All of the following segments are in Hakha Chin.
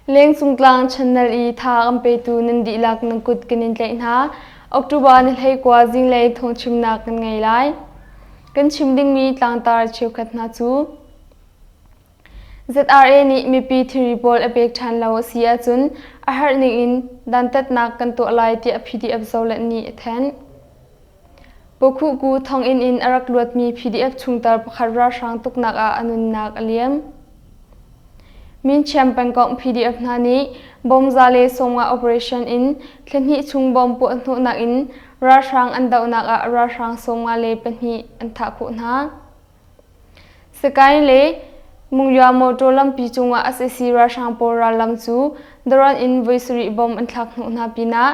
Lengcungtlang channel i tha kan petu nan dihlak nan kut kan in tlaih hna. October ni 19 zinglei thawngchimnak kan ngei lai. Kan chim dingmi tlangtar cheukhat hna cu ZRA nih mipi thilri pawl a pek ṭhan lo a si ahcun a herh ningin dantatnak kan tuah lai tiah PDF Zolet nih a thanh. Pawkhuhku thonginn in a rak luatmi PDF chungtel pakhat ralhrang tuknak ah a nunnak a liam. Minchiam pengkomh PDF hna nih bom 150 operation in thlahnih chung bom puahhnawhnak in ralhrang an dohnak ah ralhrang 94 an thah khawh hna. Sakaing le Mungya motor lampi cungah sac ralhrang pawl rallam cu drone in voi sarih bom an thlak hnawh hna pinah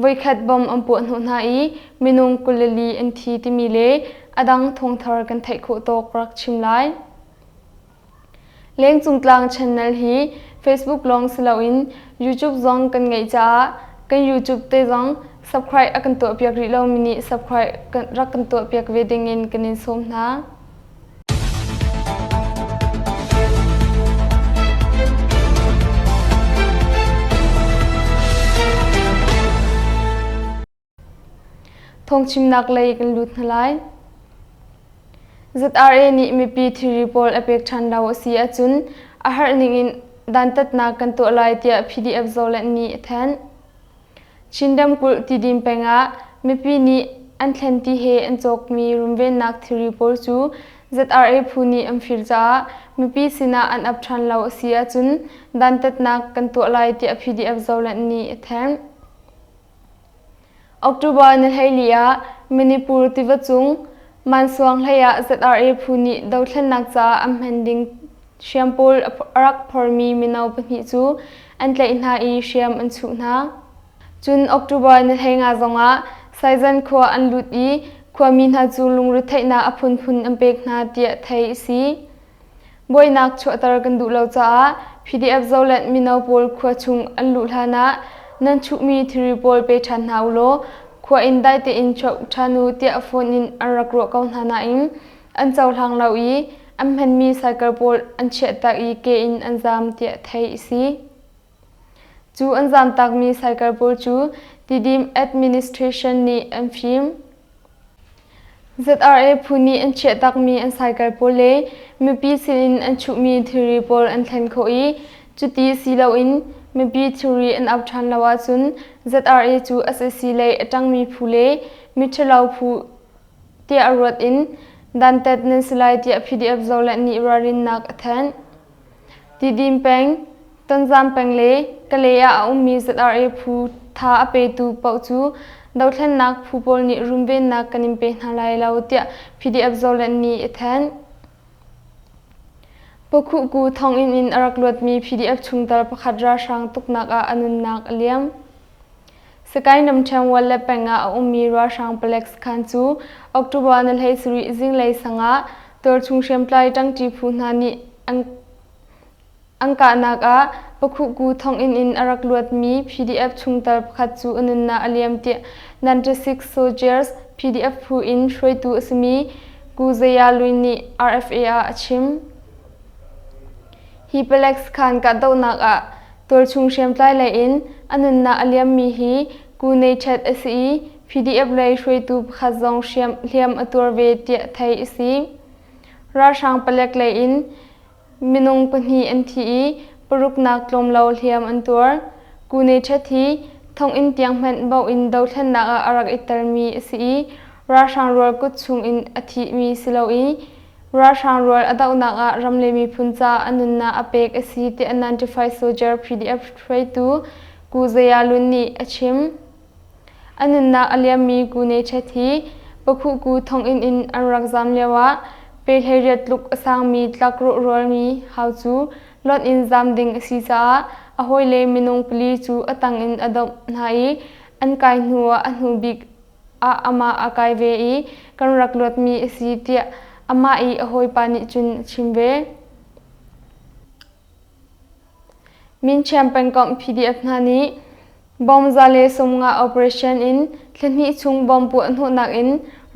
voikhat bom an puah hnawh hna i minung 24 an thi timi le a dang thawngthar kan theih khawh tawk rak chim lai. Lengcungtlang channel hi Facebook lawng si loin YouTube zong kan ngeih caah kan YouTube te zong subscribe a kan tuahpiak rih lomi nih subscribe rak kan tuahpiak ve dingin kan in sawm hna. Thawngchimnak lei kan lut hna lai. ZRA nih mipi thilri pawl a pek ṭhan lo a si ahcun a herh ningin dantatnak kan tuah lai tiah PDF Zoland nih a thanh. Chin ramkulh Tidim peng ah mipi nih an thlen ti he an cawkmi runvennak thilri pawl cu ZRA phu nih an fir caah mipi sinah an ap ṭhan lo a si ahcun dantatnak kan tuah lai tiah PDF Zoland nih a thanh. October ni 14 ah Manipur tiva cung Mansuang hlei ah ZRA phu nih dothlennak caah an hman ding hriam pawl a rak phormi mino pahnih cu an tlaih hna i hriam an chuh hna. Cun October ni 15 zongah Saizan khua an lut i khuami hna cu lungretheihnak a phunphun an pek hna tiah theih a si. Buainak chuahter kan duh lo caah PDF Zoland mino pawl khua chung an luh hlan ah nan chuhmi thilri pawl pe ṭhan hna u law khua in dai tein chuak ṭhan u tiah phone in an rak ruah ko hna nain an cohlang lo i an hmanmi cycle pawl an chiahtak i ke in an zaam tiah theih a si. Cu an zaamtakmi cycle pawl cu Tidim Administration nih an fim. ZRA phu nih an chiahtakmi an cycle pawl le mipi sinin an chuhmi thilri pawl an thlen khawh i cuti si loin mipi thilri an ap ṭhan lo ahcun ZRA cu sac lei a ṭangmi phu le miṭhalo phu tiah ruat in dantat nan si lai tiah PDF Zoland nih ralrinnak a thanh. Tidim peng, Tonzam peng le Kalay ah a ummi ZRA phu tha a petu paoh cu dothlennak phu pawl nih runvennak kan in pe hna lai lo tiah PDF Zoland nih a thanh. Pawkhuhku thonginn in a rak luatmi PDF chungtel pakhat ralhrang tuknak ah a nunnak a liam. Sakae Namṭhen Walle peng ah a ummi ralhrang palek sakhan cu October ni 17 zinglei sang ah tualchung hriamtlai ṭangṭi phu hna nih an an kahnak ah Pakhuhku thonginn in a rak luatmi PDF chungtel pakhat cu a nunnak a liam tiah 96 Soldiers PDF phu in hruaitu a simi Ku Zaya Lwin nih RFA ah a chim. Hi palek sakhan kahdohnak ah Tualchung hriamtlai lei in a nunnak a liammi hi Ku Nei Chet a si i PDF lei hruaitu pakhat zong hliam a tuar ve tiah theih a si. Ralhrang palek lei in minung pahnih an thi i paruknak tlawm lo hliam an tuar. Ku Nei Chet hi thonginn tiang hmanh boh in dothlennak ah a rak i telmi a si i ralhrang rual kut chung in a thihmi si lo i Ralhrang rual a dohnak ah ram le miphun caah a nunnak a pek a si tiah 95 Soldier PDF hruaitu Ku Zaya Lun nih a chim. A nunnak a liammi Ku Ne Chet hi Pakhuhku thonginn in an rak zaam lioah pe 18 tluk a sangmi tlakrawh rualmi hau cu lonh in zaam ding a si caah a hawile minung pali cu a tang in a domh hna i an kai hnuah a hnu bik ah amah a kai ve i kan rak luatmi a si tiah amah i a hawipa nih cun a chim ve. Minchiam pengkomh PDF hna nih bom 150 operation in thlahnih chung bom puah hnawhnak in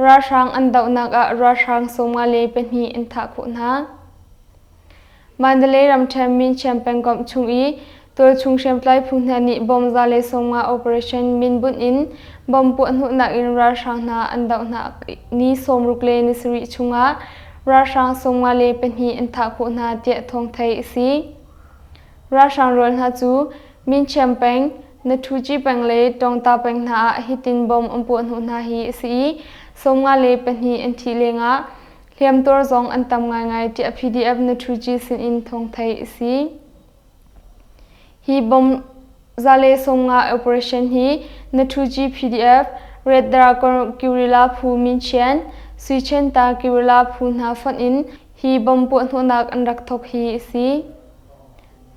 ralhrang an dohnak ah ralhrang 52 an thah khawh hna. Mandalay ramṭhen Minchiam pengkomh chung i Tualchung hriamtlai phu hna nih bom 150 operation min bunh in bom puahhnawhnak in ralhrang hna an doh hna ni 67 chungah ralhrang 54 an thah khawh hna tiah thawng theih a si. Ralhrang rual hna cu Minchiam peng, Nathuci peng le Tawngta peng hna ah hitin bom an puahhnawh hna hi a si i 52 an thih lengah hliamtuar zong an tam ngaingai tiah PDF Nathuci sinin thawng theih a si. Hi bom 150 operation hi Nathuci PDF, Red Dragon Guerrilla phu Minchian, Suichenta Guerrilla phu hna fonh in hi bom puahhnawhnak an rak thawk hi a si.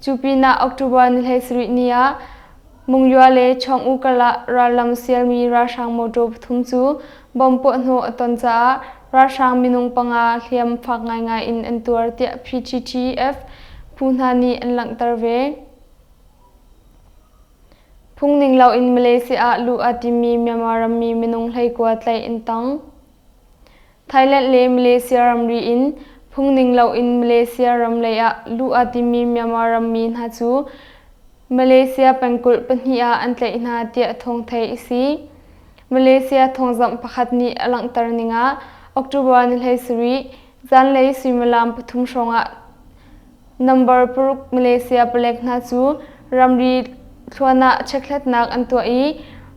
Cu pinah October ni 17 ni ah Mungyua le Chawng-U karlah rallam sialmi ralhrang motor pathum cu bom puahhnawh a ton caah ralhrang minung panga hliam fak ngaingai in an tuar tiah PTTF phu hna nih an langhter ve. Phungning loin Malaysia ah luh aa timmi Myanmar rammi minung 19 tlaih an tong. Thailand le Malaysia ramri in phungning loin Malaysia ram lei ah luh aa timmi Myanmar rammi hna cu Malaysia pengkulh pahnih ah an tlaih hna tiah thawng theih a si. Malaysia thawngzamh pakhat nih a langhter ning ah October ni 17 zanlei suimilam pathum hrawngah Number paruk Malaysia palek hna cu ramri thluan ah chekhlatnak an tuah i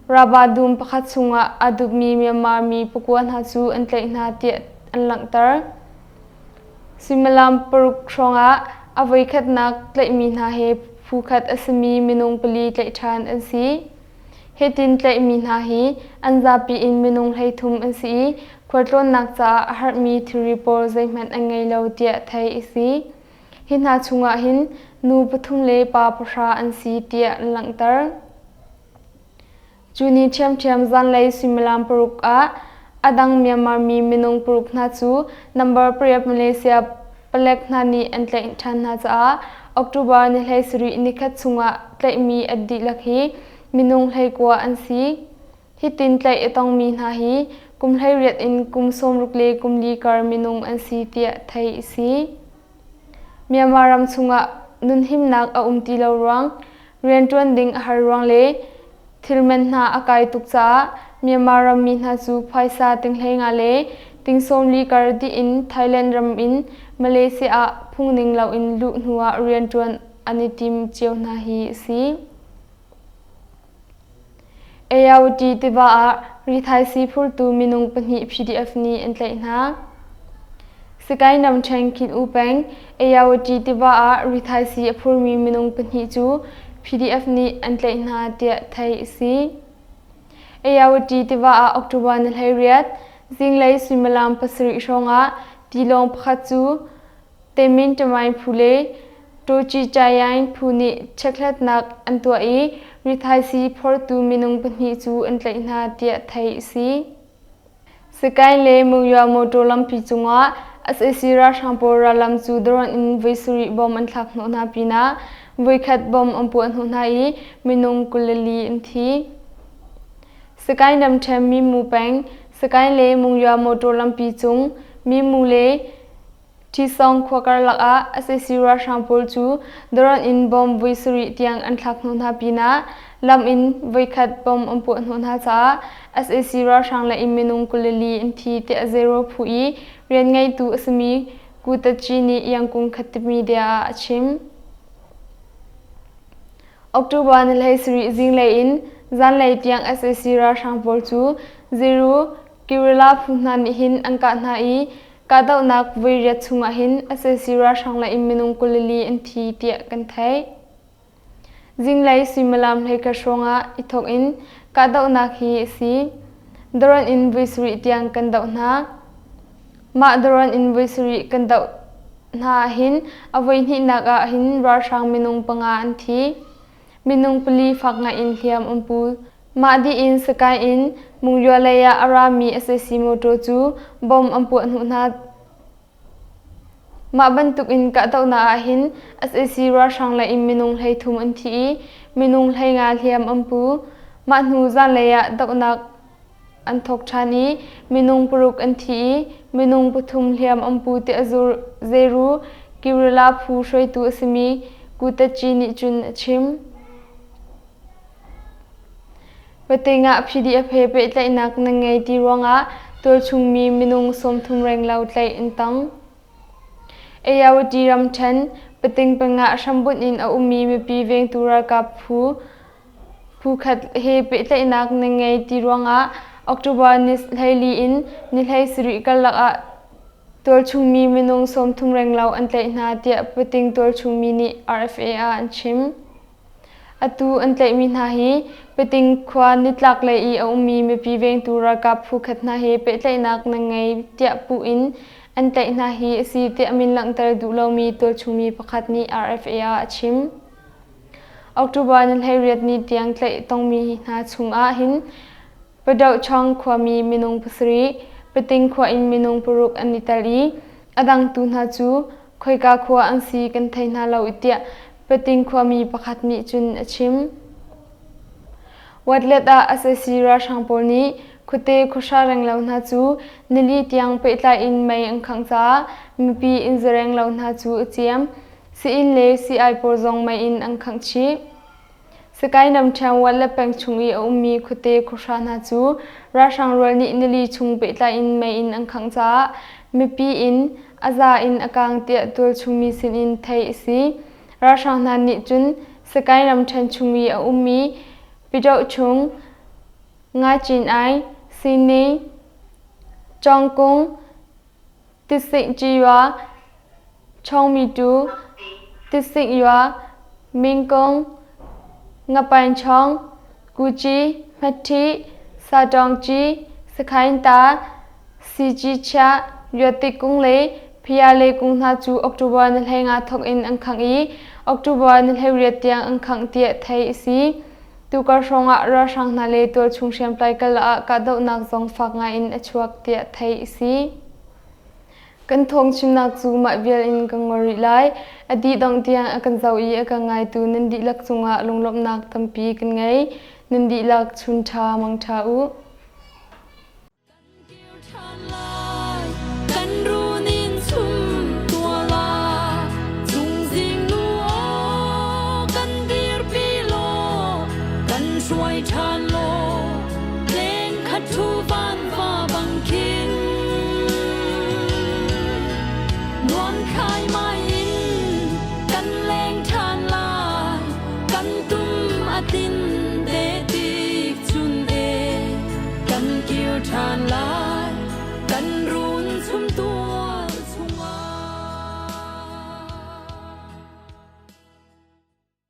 Raba dum pakhat chungah aa dupmi Myanmar mi pakua hna cu an tlaih hna tiah an langhter. Suimilam paruk hrawngah a voikhatnak tlaihmi hna he phu khat a simi minung pali tlaih ṭhan an si. Hitin tlaihmi hna hi an zapi in minung 33 an si i khualtlawnnak caah a herhmi thilri pawl zeihmanh an ngei lo tiah theih a si. Hi hna chungah hin nu pathum le pa pahra an si tiah an langhter. Cu ni ṭhiamṭhiam zanlei suimilam paruk ah a dang Myanmar mi minung paruk hna cu number pariat Malaysia palek hna nih an tlaih ṭhan hna caah October ni 17 nikhat chungah tlaihmi an dihlak hi minung 19 an si. Hitin tlaih a tongmi hna hi kum 18 in kum 60 le kum li kar minung an si tiah theih a si. Myanmar ram chungah nunhimnak a um ti lo ruang, rianṭuan ding a har ruang le Thilman hna a kai tuk caah Myanmar rammi hna cu phaisa ting 15 le ting 40 kar dih in Thailand ram in Malaysia ah phungning loin luh hnuah rianṭuan an i tim cio hna hi a si. Ayawati tiva ah rithaisii phurtu minung pahnih PDF nih an tlaih hna. Sakae Namṭhen Khin U peng Ayawati tiva ah rithaisii a phurmi minung pahnih cu PDF nih an tlaih hna tiah theih a si. Ayawati tiva ah October ni 18, zinglei suimilam pasarih hrawngah tilawng pakhat cu Temin Tamain phu le Tochi Chayain phu nih chekhlatnak an tuah i rithaisii phortu minung pahnih cu an tlaih hna tiah theih a si. Sakae le Monywa motor lampi cungah sac ralhrang pawl rallam cu drone in voi sarih bom an thlak hnawh hna pinah voikhat bom an puah hnawh hna i minung 24 an thi. Sakae ramṭhen Mimu peng Sakae le Monywa motor lampi cung Mimu le Ṭhisawng khua karlak ah sac ralhrang pawl cu drone in bomb voi sarih tiang an thlak hnawh hna pinah lam in voikhat bomb an puah hnawh hna caah sac ralhrang lei in minung 24 an thi tiah Zero phu i rian ngeitu a simi Ku Taci nih Yangkung Khatte Media ah a chim. October ni 17 zinglei in zanlei tiang sac ralhrang pawl cu Zero Guerrilla phu hna nih hin an kah hna i Kahdohnak voiriat chungah hin sac ralhrang lei in minung 24 an thi tiah kan theih. Zinglei suimilam 11 hrawngah i thawk in kahdohnak hi a si. Drone in voi sarih tiang kan doh hna. Mah drone in voi sarih kan doh hna ahhin a voihnihnak ah hin ralhrang minung panga an thi. Minung pali fak ngai in hliam an pu. Mah dih in Sakae in Mungyua lei ah a rami sac motor cu bomb an puah hnuh hna. Mah bantuk in kahdohnak ah hin sac ralhrang lei in minung 33 an thi i minung 15 hliam an pu. Mah hnu zanlei ah dohnak an thawk ṭhan i minung paruk an thi i minung pathum hliam an pu tiah Zeru Guerrilla phu hruaitu a simi Kutaci nih cun a chim. Pating ah PDF he pehtlaihnak na ngei ti ruangah tualchung mi minung 30 renglo tlaih an tong. Ayawati ramṭhen pating pengah hrambunh in a ummi mipi vengtu ralkap phu phukhat he pehtlaihnak na ngei ti ruangah October ni 14 in ni 17 karlak ah tualchung mi minung 30 renglo an tlaih hna tiah pating tualchung mi nih RFA ah an chim. Atu an tlaihmi hna hi Pating khua nitlaklei i a ummi mipi vengtu ralkap phu khat hna he pehtlaihnak na ngei tiah puh in an tlaih hna hi a si tiah min langhter duh lomi tualchungmi pakhat nih RFA ah a chim. October ni 18 ni tiang tlaih tongmi hna chung ah hin Padohchawng khuami minung pasarih, Pating khua in minung paruk an i tel i a dangtu hna cu khoika khua an si kan thei hna lo tiah Pating khuami pakhat nih cun a chim. Watlet ah sac ralhrang pawl nih khuate khuahra renglo hna cu nili tiang pehtlai in mei an khangh caah mipi inn zarenglo hna cu a ciam. Sii-inn le sii-ai pawl zong mei in an khangh chih. Sakae Namṭhiang Watlet peng chung i a ummi khuate khuahra hna cu ralhrang rual nih nili chung pehtlai in mei in an khangh caah mipi inn a za in a kaang tiah tualchung mi sinin theih a si. Ralhrang hna nih cun Sakae ramṭhen chung i a ummi Pyidawhchung, Ngacin-ai, Sine, Cawngkung, Tisingciyua, Chawngmitu, Tisingyua, Mingkung, Ngapainchawng, Kuci, Hmaṭhi, Satawngci, Sakhainta, Sicichiah, Yuatikung le Phiyale kung hna cu October ni 15 thawk in an khangh i October ni 18 tiang an khangh tiah theih a si. Tukar hrawng ah ralhrang hna le tualchung hriamtlai kal ah kahdohnak zong fak ngai in a chuak tiah theih a si. Kan thawng chimnak cu mah vial in kan ngol rih lai. A dih dongh tiang a kan zoh i a kan ngaitu nan dihlak cungah lunglawmhnak tampi kan ngei. Nan dihlak chun ṭha mang ṭha u. Kan runin chum tua la chungzing nu aw kan dirpi law kan hruai ṭhan law leng khat thu van va bang khin nuam khai mai in kan leng ṭhan lai kan tum a tin te tik chun e kan kir ṭhan lai.